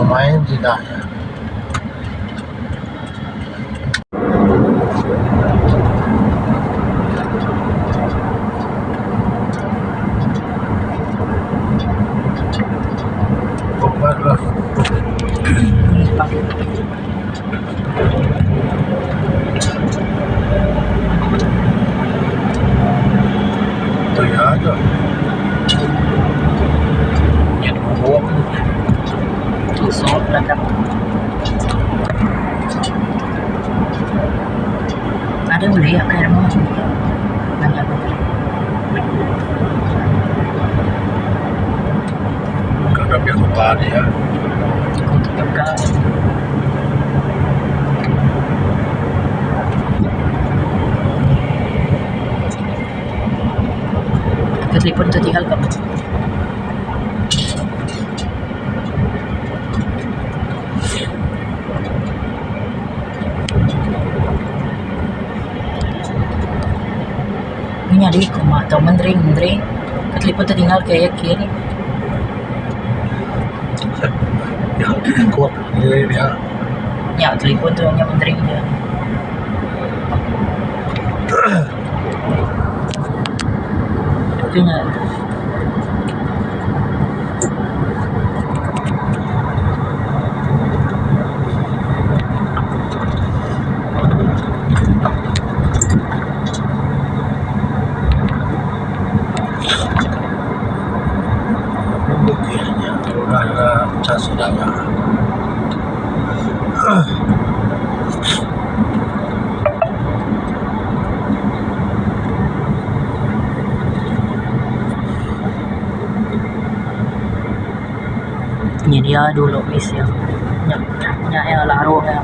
Main sida iya. Ada ulih akai remu nanya bateri. Kada pia kota dia. Ka. Telefon tu tinggal ka. Nyadi ku ma tau menteri menteri telefon tu tinggal ke kin. Nya telefon tu nya menteri nya. Nya. Nyedia dulu isi nya nya iya laruh iya.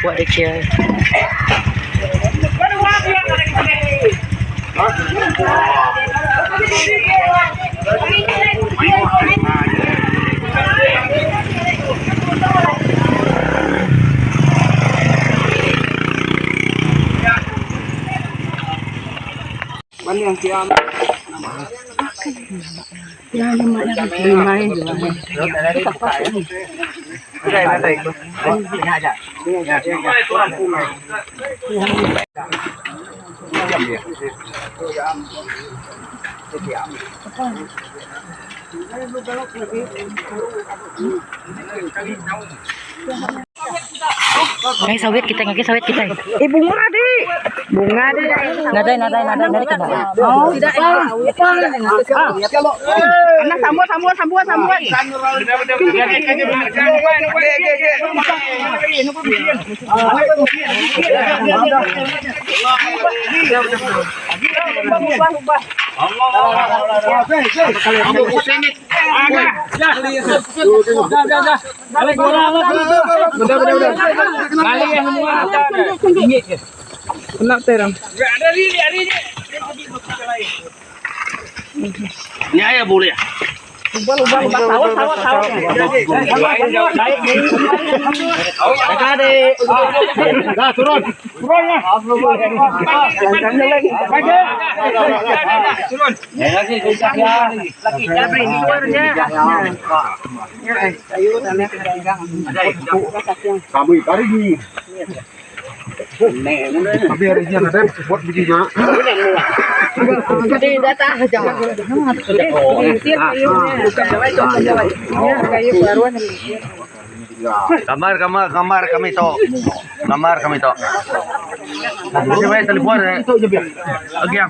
Buat dia chair. Ngagai sawit kitai ngagai sawit kitai. Eh bunga di. Bunga di. Nadai nadai nadai nadai kena. Oh. Anak sambut sambut sambut sambut. Gambar gambar gambar kami tu. Gambar kami tu. Siapa telefon eh? Okey.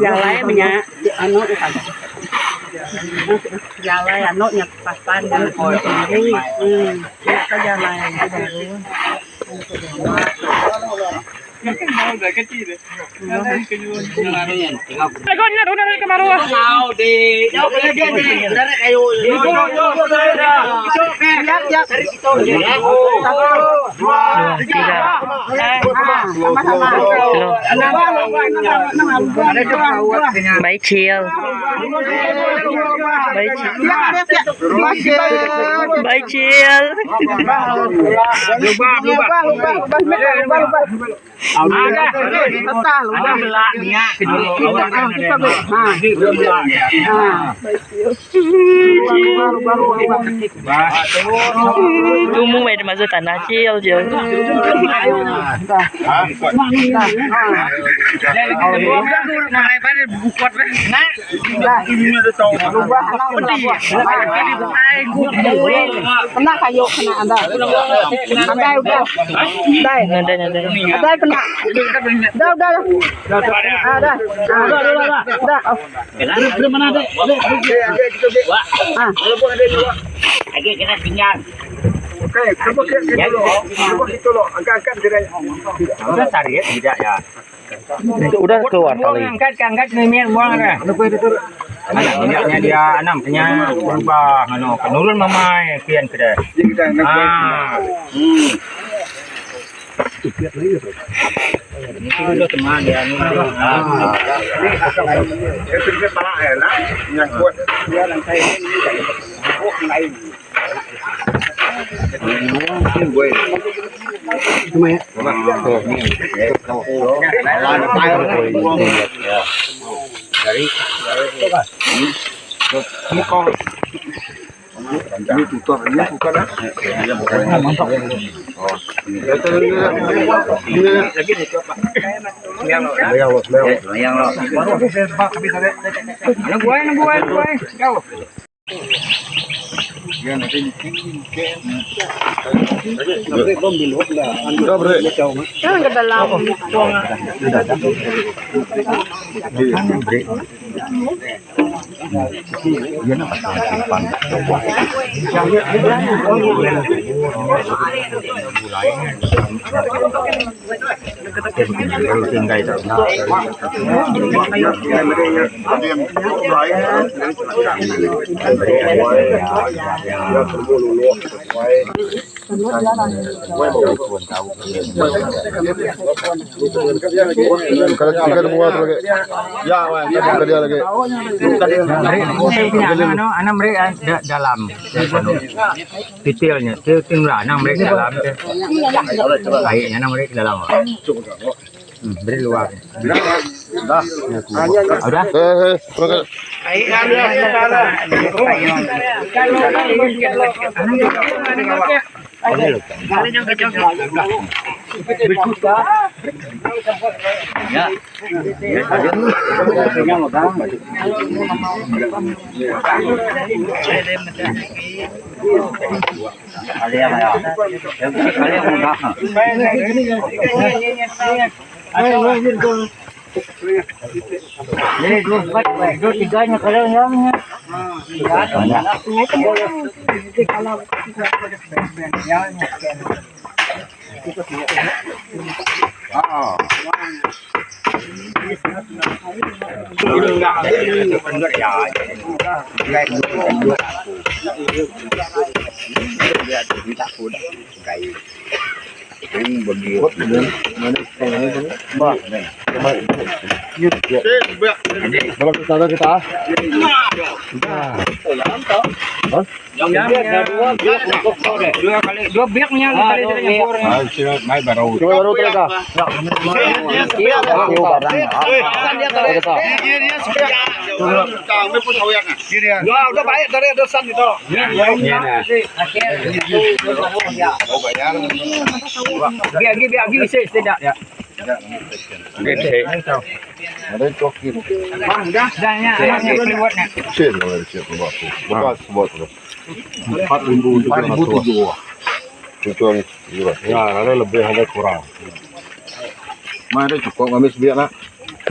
Jalai menya anu jalai anu nya papan jalai baru. Bye chill. Bye chill. Bye chill. Tumu meh masuk tanah chill je. Kena kayu kena ada. Ada udah. Dai. Nadai nadai. Ada kena. Dah udah. Ah dah. Dah. Ah. Udah keluar kali. Minyaknya dia enam kenya berubah anu penurun mamai kian ke Ah. Ini tu teman dia ni. Anang meri dalam detailnya tu anang meri dalam ai nya anang meri dalam beri luar udah.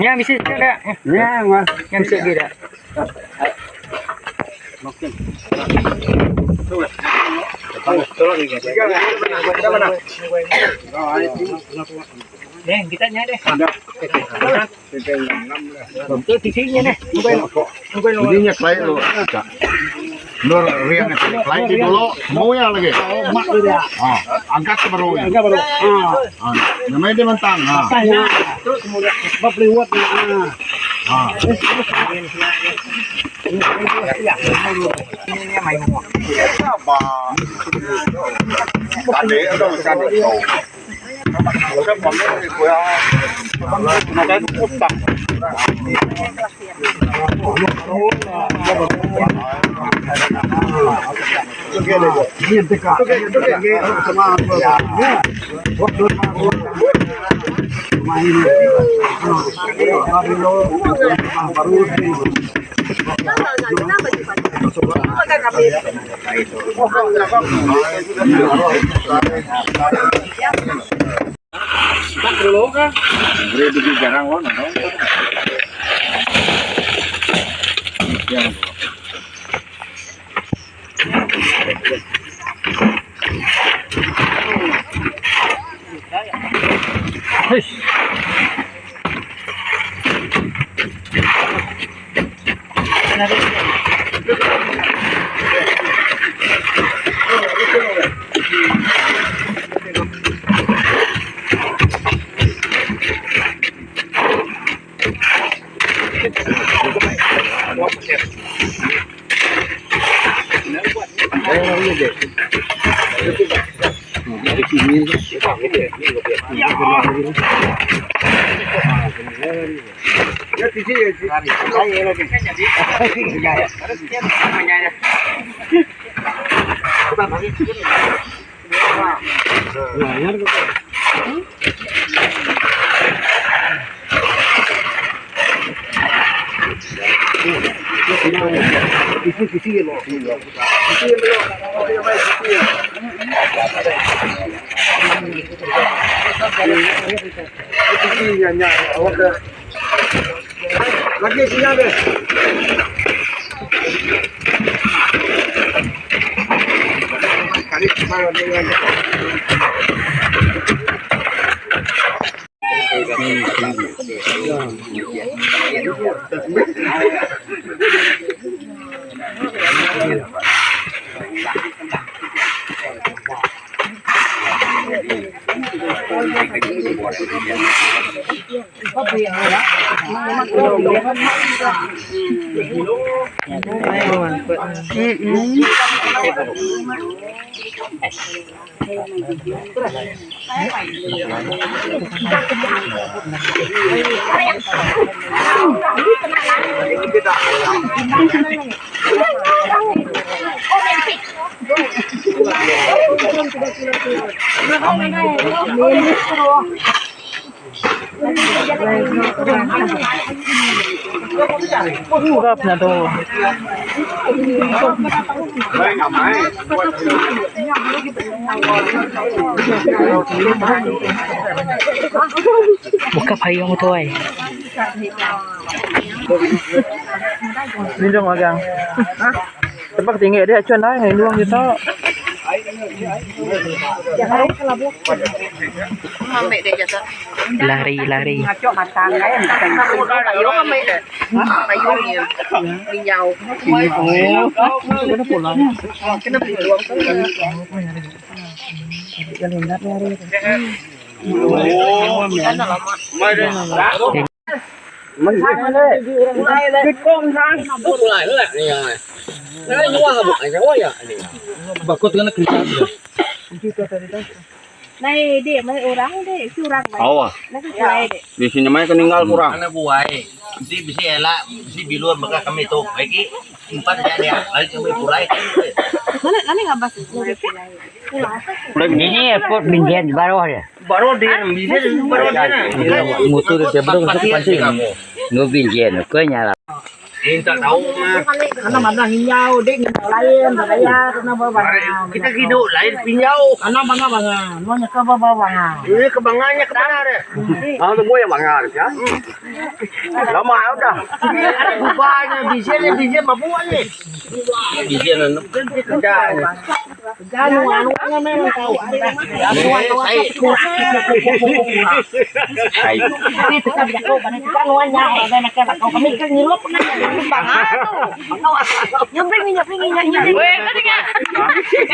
Nya bisi dak. Nya nya bisi agi dak. Deh kita nya deh. Tu tisi nya deh. Bunyi nya kelai tu. Nur riang nya tadi. Kelai ti dulu semua iya lagi. Ha, angkat ke baru nya. Ha, nama dia mentang. Ha. Ha. Tadi ada macam tu. Buka payung tu ai. Lindung magang. Tempat tinggi dia acuan ai lindung kita. Lari lari. Di sini mai keninggal kurang. Kena buai. Bisi bisi ela, bisi bilur mega kami tu. Lagi empat aja dia. Lagi kami pulai. Ini airport Binjai baruh dia. Baru dia bisa baru dia. Mutu dia belum masuk pancing. Nu Binjai nu ke nyala. Ini tak tahu mah. Ana mana nginyau dek nginyau lain bayar ana bawa. Kita hidup lain pinjau. Ana mana banga. Nuan ke bawa banga. Ini kebangannya ke mana deh? Ah, tu yang bangan ya. Lama udah. Ada gubahnya, bisa ni bisa mampu ni. Bisa ni. Kerja. Anu anu memang tahu. Hai.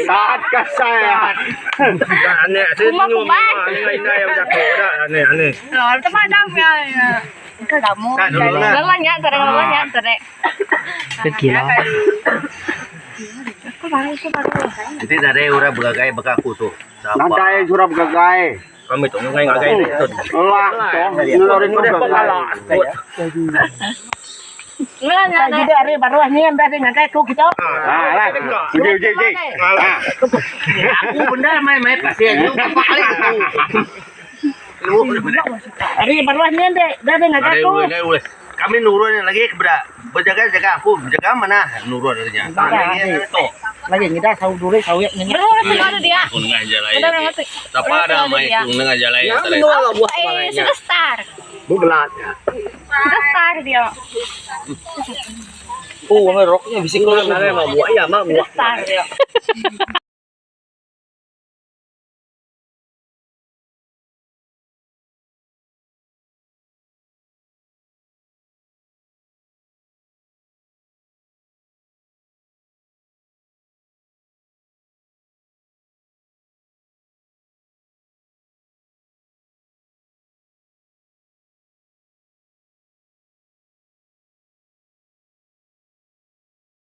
Saat kasaya. Aneh, saya senyum. Aneh, aneh yang jatuh dah. Aneh, aneh. Gila. Nanti dari orang bergagai bekaku tu. Nanti surap gagai. Kami tu ngai ngagai tu. Lah, toh, ngeluarin gagai. Jadi hari baru ni anda dengan kayak ku kita. Ah, lah. Uji, uji, uji. Ah. Aku benda main-main pasti aku kepala aku. Hari baru ni anda dengan kayak ku. Kami nurun lagi kepada berjaga-jaga aku, berjaga mana nurun adanya. Tu. Lagi kita sawu dulu sawu ni. Aku nengah jalan. Siapa ada main aku nengah jalan. Bu belat. Oh, roknya bisik lu nare mah buat ya mah buat.